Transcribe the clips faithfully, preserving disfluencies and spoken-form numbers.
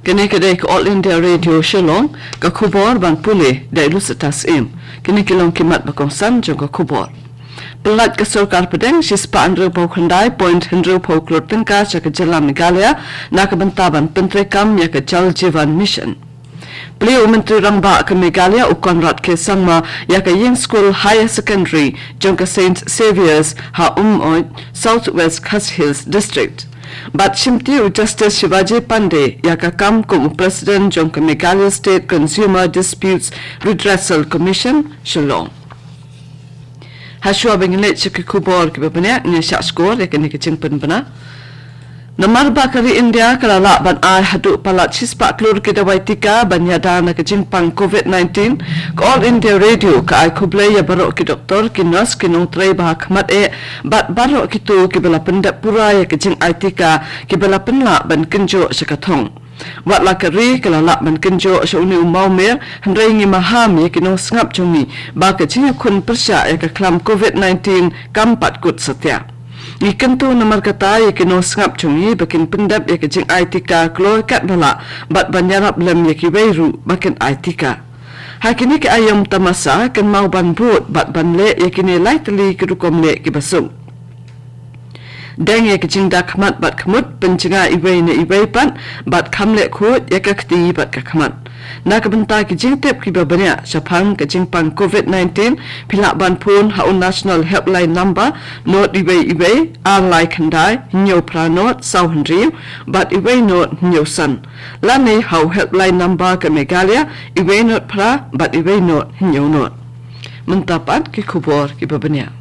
Kane ka dei ka All India Radio Shillong, ka khubor ban pule da i Lusita Syiem. Kine ki long ki mat ba kongsan jong ka khubor. Pyllait ka sorkar pdeng shispah hynriewphew khyndai point hynriewphew klur tyngka sha ka jylla Meghalaya na ka bynta ban pyntreikam ïa ka Jal Jeevan Mission. Plie u Myntri Rangbah ka Meghalaya u Conrad K Sangma ïa ka ïing skul Higher Secondary jong ka Saint Xavier's ha Umoid, South West Khasi Hills District. Bad shimti u Justice Shivaji Pandey ïa ka kam kum u President jong ka Meghalaya State Consumer Disputes Redressal Commission, Shillong. Hashwa ba ngin leit sha ki khubor kiba bniah, ngin shah shkor ïa kane ka jingpynbna. Namar ba ka ri India ka la lah ban ai haduh palat shispah klur ki dawai tika ban ïada na ka jingpang covid nineteen, ka All India Radio ka ai khublei ïa baroh ki doktor, ki nurse, ki nongtrei ba ha khmat eh bad baroh kito kiba la pyndep pura ïa ka jingai tika, kiba la pynlah ban kynjoh sha ka thong. Wat la ka ri ka la lah ban kynjoh sha une u mawmer, hynrei ngi maham ïa ki nongsngap jong ngi ba ka jingïakhun pyrshah ïa ka khlam covid nineteen kam pat kut satia. Ngi kyntu namar kata ïa ki nongsngap jong ngi ba kin pyndep ïa ka jingai tika kloi katba lah bad ban ïarap lem ïa kiwei ruh ba kin ai tika. Ha kine ki aïom tamasa kynmaw ban bud bad ban leh ïa kine lai tylli ki rukom leh kiba suk. Deng ïa ka jingda khmat bad khmut, pynjngai iwei na iwei pat bad kham leh khuid ïa ka kti bad ka khmat. Na ka bynta ki jingtip kiba bniah shaphang ka jingpang covid nineteen, phi lah ban phone ha u National Helpline Number nod iwei iwei ar lai khyndai hynñiew phra nod saw hynriew bad iwei nod hynñiew san, lane ha u Helpline Number ka Meghalaya iwei nod phra bad iwei nod hynñiew nod. Mynta pat ki khubor kiba bniah.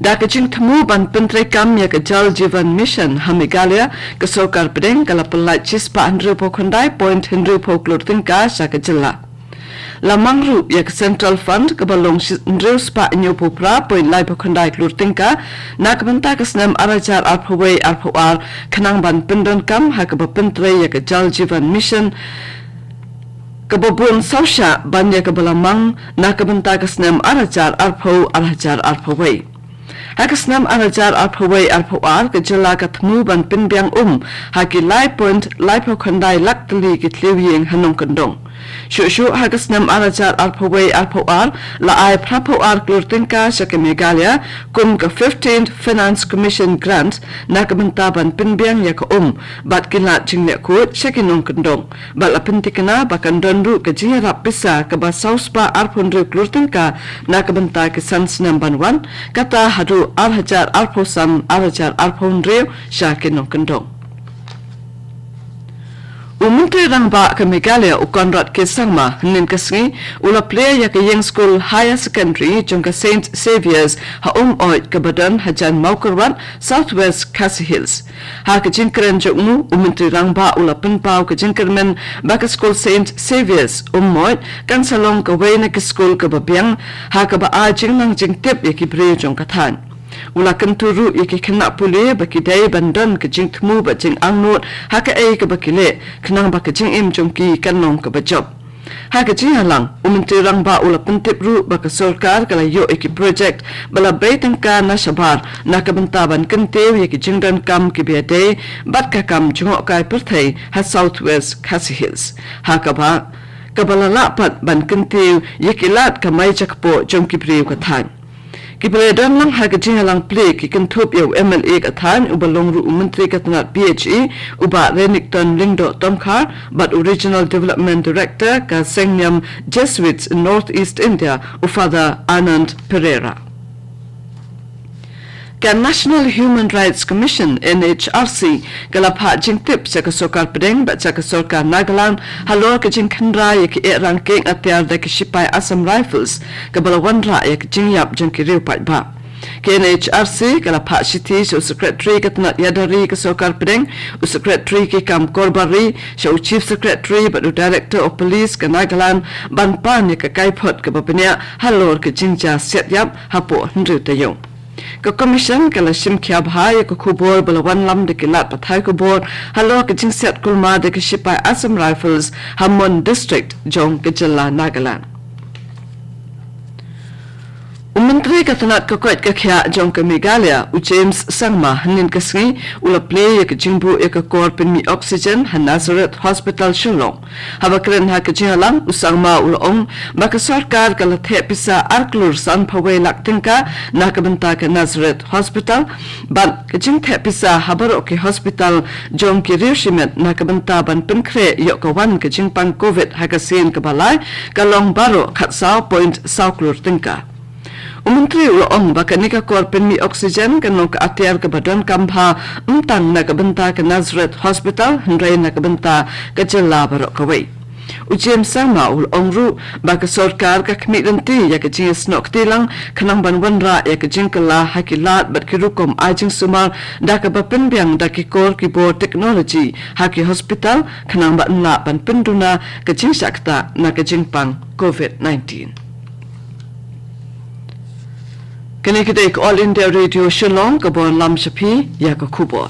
Da ka jingthmu ban pyntreikam ïa ka Jal Jeevan Mission ha Meghalaya, ka sorkar pdeng ka la pyllait shispah hynriewphew khyndai point hynriewphew klur tyngka sha ka jylla. La mang ruh ïa ka Central Fund kaba long shi-, hynriewspah hynñiewphew phra point laiphew khyndai klur tyngka na ka bynta ka snem ar hajar arphew wei arphew ar, khnang ban pyndonkam ha kaba pyntrei ïa ka Jal Jeevan Mission, kaba bun sawshah ban ïa kaba la mang na ka bynta ka snem ar hajar arphew, ar hajar arphew wei. Ha ka snem ar hajar arphew wei arphew ar, ka jylla ka thmu ban pynbiang um ha ki lai point laiphew khyndai lak tylli ki thliew ïing ha nongkyndong. Shuh shuh ha ka snem ar hajar arphew wei arphew ar, la ai phraphew ar klur tyngka sha ka Meghalaya kum ka fifteenth Finance Commission Grant na ka bynta ban pynbiang ïa ka um bad ki lad jingleh khuid sha ki nongkyndong. Bad la pynthikna ba kan don ruh ka jingïarap pisa kaba sawspah arphew hynriew klur tyngka na ka bynta ki san snem ban wan, kata haduh ar hajar arphew san, ar hajar arphew hynriew sha ki nongkyndong. U Myntri Rangbah ka Meghalaya u Conrad K Sangma hynnin ka sngi u la plie ïa ka ïing skul Higher Secondary jong ka Saint Xavier's ha Umoid kaba don hajan Mawkyrwat, South West Khasi Hills. Ha ka jingkren jong u, u Myntri Rangbah u la pynpaw ka jingkyrmen ba ka skul Saint Xavier's Umoid kan sa long kawei na ki skul kaba biang ha kaba ai jingnang jingtip ïa ki briew jong ka thaiñ. U la kyntu ruh ïa ki khynnah pule ba ki dei ban don ka jingthmu bad jingangnud ha kaei kaba ki leh, khnang ba ka jingim jong ki kan long kaba jop. Ha ka jingïalang, u Myntri Rangbah u la pyntip ruh ba ka sorkar ka la ïoh ïa ki project ba la bei tyngka na shabar na ka bynta ban kyntiew ïa ki jingdonkam kiba ïadei bad ka kam jngohkai pyrthei ha South West Khasi Hills, ha kaba, kaba la lah pat ban kyntiew ïa ki lad kamai jakpoh jong ki briew ka thaiñ. Kiba la ïadon lang ha ka jingïalang plie ki kynthup ïa u M L A ka thaiñ uba long ruh u Myntri ka tnat P H E, u Bah Renikton Lyngdoh Tomkhar, bad u Regional Development Director ka Seng Niam Jesuits North East India, u Father Anand Pereira. Ka National Human Rights Commission, N H R C, ka la phah jingtip sha ka sorkar pdeng bad sha ka sorkar Nagaland halor ka jingkhynra ïa ki eh rangkeng atiar da ki shipai Assam Rifles, kaba la wanrah ïa ka jingïap jong ki riew paidbah. Ka N H R C ka la phah shithi sha u Secretary ka tnat ïada ri ka sorkar pdeng, u Secretary ki kam korbar ri, sha u Chief Secretary bad u Director of Police ka Nagaland ban pan ïa ka kaiphod kaba bniah halor ka jingjia siat ïap hapoh hynriew taïew. Ka Commission ka la shim khia bha ïa ka khubor ba la wanlam da ki lad pathai khubor halor ka jingsiat kulmar da ki shipai Assam Rifles ha Mon District jong ka jylla Nagaland. U Myntri ka tnat ka koit ka khiah jong ka Meghalaya, u James Sangma, hynnin ka sngi u la plie ïa ka jingbuh ïa ka kor pynmih oxygen ha Nazareth Hospital Shillong. Haba kren ha ka jingïalang, u Sangma u la ong ba ka sorkar ka la theh pisa ar klur sanphew wei lak tyngka na ka bynta ka Nazareth Hospital, bad ka jingtheh pisa ha baroh ki hospital jong ki riew shimet na ka bynta ban pynkhreh ïoh ka wan ka jingpang Covid ha ka sien kaba lai ka long baroh khatsaw point saw klur tyngka. U Myntri u la ong ba kane ka kor pynmih oxygen kan long ka atiar kaba donkam bha, ym tang na ka bynta ka Nazareth Hospital hynrei na ka bynta ka jylla baroh kawei. U James Sangma u la ong ruh ba ka sorkar ka khmih lynti ïa ka jingïasnoh kti lang khnang ban wanrah ïa ka jingkylla ha ki lad bad ki rukom ai jingsumar da kaba pynbiang da ki kor ki bor technology ha ki hospital khnang ba yn lah ban pynduna ka jingshah ktah na ka jingpang Covid nineteen. Kane ka dei ka All India Radio Shillong kaba wanlam sha phi ïa ka khubor.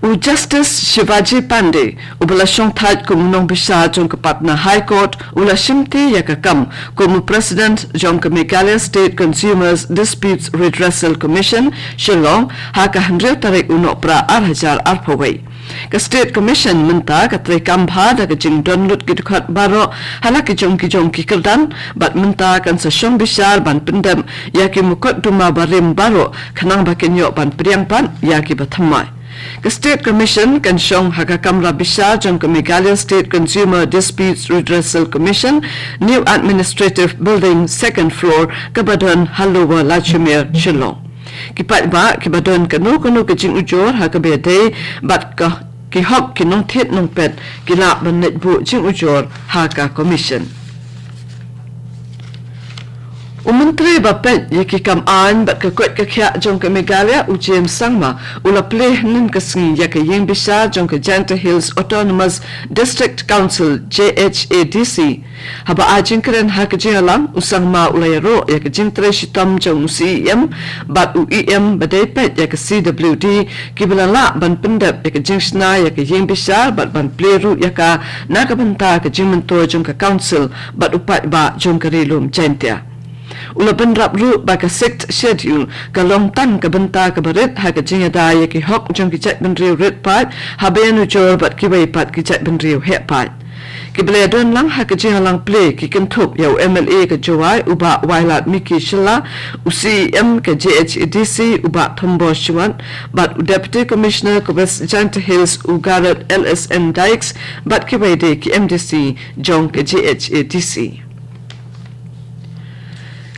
U Justice Shivaji Pandey, uba la shongthait kum u nongbishar jong ka Patna High Court, u la shimti ïa ka kam kum u President jong ka Meghalaya State Consumers Disputes Redressal Commission, Shillong, ha ka hynriew tarik u Nohprah ar hajar arphew wei. Ka State Commission mynta ka treikam bha da ka jingdon lut ki dkhot baroh ha la ki jong ki jong ki kyrdan, bad mynta kan sa shong bishar ban pyndep ïa ki mukotduma barim baroh khnang ba kin ïoh ban pdiang pat ïa kiba thymmai. Ka State Commission kan shong ha ka kamra bishar jong ka Meghalaya State Consumer Disputes Redressal Commission, New Administrative Building, second floor, kaba don ha Lower Lachumere, Shillong. Ki paidbah kiba don kano kano ka jingujor ha kaba ïadei bad ka, ki hok ki nongthied nongpet ki lah ban leit buh jingujor ha ka Commission. U Myntri ba peit ïa ki kam aiñ bad ka koit ka khiah jong ka Meghalaya, u James Sangma, u la plie hynnin ka sngi ïa ka ïing bishar jong ka Jaintia Hills Autonomous District Council, J H A D C. Haba ai jingkren ha ka jingïalang, u Sangma u la ïaroh ïa ka jingtrei shitom jong u C E M bad u E M ba dei peit ïa ka C W D, kiba la lah ban pyndep ïa ka jingshna ïa ka ïing bishar bad ban plie ruh ïa ka na ka bynta ka jingmyntoi jong ka Council bad u paidbah jong ka Ri Lum Jaintia. U la bynrap ruh ba ka Sixth Schedule ka long tang ka bynta kaba rit ha ka jingïada ïa ki hok jong ki jaitbynriew rit paid, ha ba ïanujor bad kiwei pat ki jaitbynriew heh paid. Kiba la ïadon lang ha ka jingïalang plie ki kynthup ïa u M L A ka Jowai, u Bah Wailadmiki Shylla, u C E M ka J H A D C, u Bah Thombor Shiwat, bad u Deputy Commissioner ka West Jaintia Hills, u Garod L S N Dykes, bad kiwei de ki M D C jong ka J H A D C.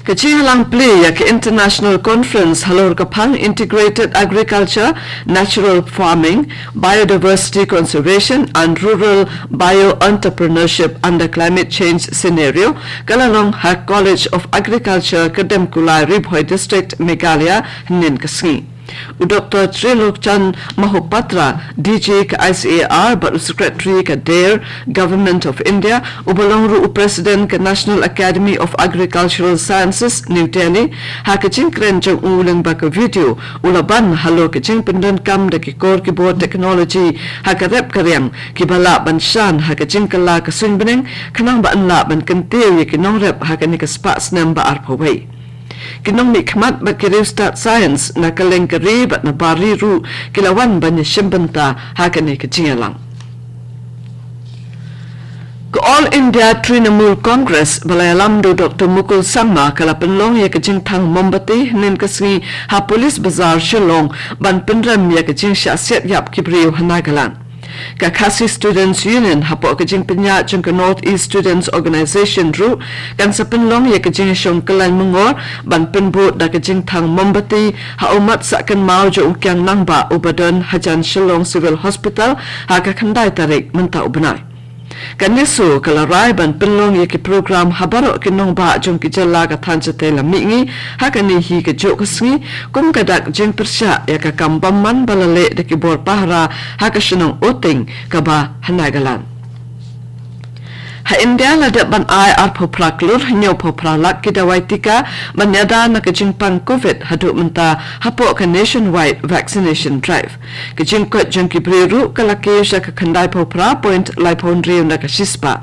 Ka jingïalang plie ïa ka International Conference halor ka phang Integrated Agriculture, Natural Farming, Biodiversity Conservation and Rural Bio-Entrepreneurship under Climate Change Scenario ka la long ha College of Agriculture, Kerdemkulai, Ri Bhoi District, Meghalaya, hynnin ka sngi. U Doctor Trilokchan Mohapatra, D G ka I C A R bad u Secretary ka DARE, Government of India, uba long ruh u President ka National Academy of Agricultural Sciences, New Delhi, ha ka jingkren jong u lyngba ka video u la ban halor ka jingpyndonkam da ki kor ki bor technology ha ka rep ka riang, kiba lah ban shan ha ka jingkylla ka suiñ bneng, khnang ba yn lah ban kyntiew ïa ki nongrep ha kane ka spah snem ba arphew wei. Ki nongmihkhmat bad ki riewstad science na kylleng ka ri bad na bar ri ruh ki la wan ban ïashim bynta ha kane ka jingïalang. Ka All India Trinamool Congress ba la ïalam da u Doctor Mukul Sangma ka la pynlong ïa ka jingthang mombati hynnin ka sngi ha Police Bazar, Shillong, ban pynrem ïa ka jingshah siat ïap ki briew ha Nagaland. Ka Khasi Students Union hapoh ka jingpynïaid jong ka North East Students Organisation ruh kan sa pynlong ïa ka jingïashong kyllaiñ myngor ban pynbud da ka jingthang mombati ha u mat sah kynmaw jong u Kiang Nangbah uba don hajan Shillong Civil Hospital ha ka khyndai tarik mynta u bnai. Ka NESO ka la rai ban pynlong ïa ki program ha baroh ki nongbah jong ki jylla ka thaiñ shatei lam mihngi ha kane hi kajuh ka sngi, kum ka dak jingpyrshah ïa ka kam bymman ba la leh da ki bor pahara ha ka shnong Oting kaba ha Nagaland. Ha India la dep ban ai arphew phra klur hynñiewphew phra lak ki dawai tika ban ïada na ka jingpang covid haduh mynta hapoh ka nationwide vaccination drive. Ka jingkoit jong ki briew ruh ka la kiew sha ka khyndaiphew phra point laiphew hynriew na ka shispah.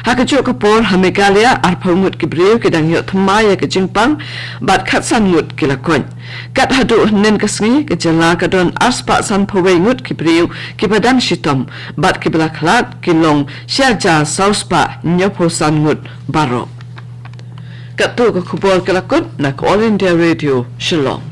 Ha kajuh ka por ha Meghalaya arphew ngut ki briew ki dang ïoh thymmai ïa ka jingpang bad khatsan ngut ki la koit. Kat haduh hynnin ka sngi ka jylla ka don arspah sanphew wei ngut ki briew kiba dang shitom bad kiba la khlad ki long shihajar sawspah hynñiewphew san ngut baroh. Katto ka khubor ka la kut na ka All India Radio Shillong.